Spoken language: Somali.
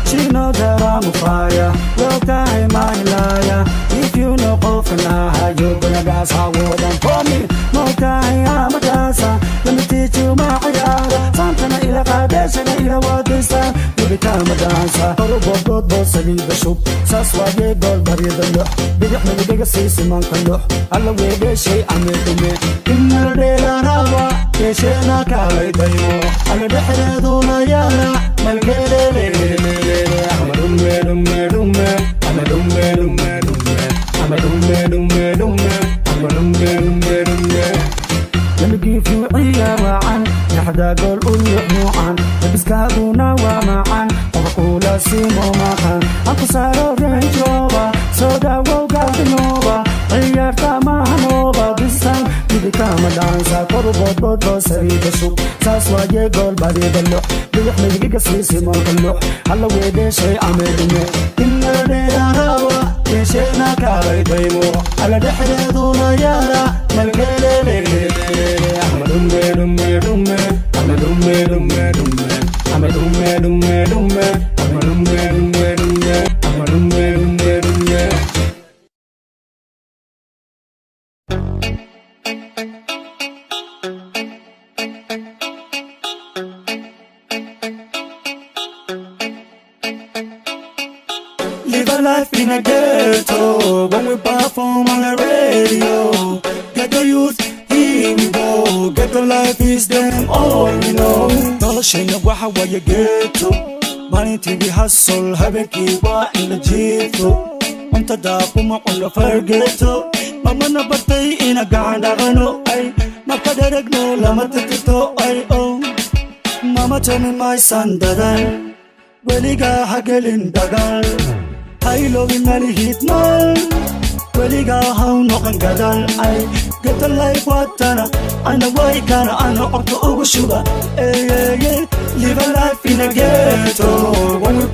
She know that I'm a fire, well time I liar. If you know how you're gonna dance, I wouldn't for me. No time, I'm a dancer. Let me teach you my ayara. Santana ila qadashana ila wadisa. You become a dancer. Bob saliida shub. Saas waaye gool baryada lux. Bidix midigaga siisi maanka lux. Alla weedheeshay ameedume. Inna dheelanawa yeesheena kaalay daymo. Alla dhexdeeduna yaala malkeeleleeleleele. Ama dhumme dhumme dhumme. Ama dhumme dhumme dhumme. Ama dhumme dhumme dhumme. Ama dhumme dhumme dhumme. Let me give you ciyaar wacan, dhexda gool u nuucan, labiskaaguna waa macan, qofkuula siimo maqan. Aan ku saaro Range Rover, soo dhawow gaadinooba, ciyaarta mahanooba. This time you become a dancer. Koru bood bood bood saliida shub. Saas waaye gool badyada lux. Bidix midigiga siisi maanka lux. Alla weedheeshay ameedume. Inna dheelanawa yeesheena kaalay daymo. Alla dhexdeeduna yaala malkeeleleeleleele. Ama dhumme dhumme dhumme. Ama dhumme dhumme dhumme. Ama dhumme dhumme dhumme. Ama dhumme dhumme dhumme. Ama dhumme dhumme dhumme. Live a life in a ghetto when we perform on the radio. Get the youth, here we go. Ghetto life is them all we know. Noloshayna waxa waaye ghetto. Maalintii hustle, habeenkii waa in la jiifto. Cuntada kuma cuno fargeeto. Mamana bartay ina gacan dhaqano ay. Marka dheragno lama tirtirto ay oh. Mama tell me my son dadaal. Weligaa ha gelin dagaal. Hayloobin malihid maal. Weligaa ha u noqon gadaal ay. Ghetto life watana, ana way kana ana codka ugu shuba. Ey, ey, ey. Live a life in a ghetto when we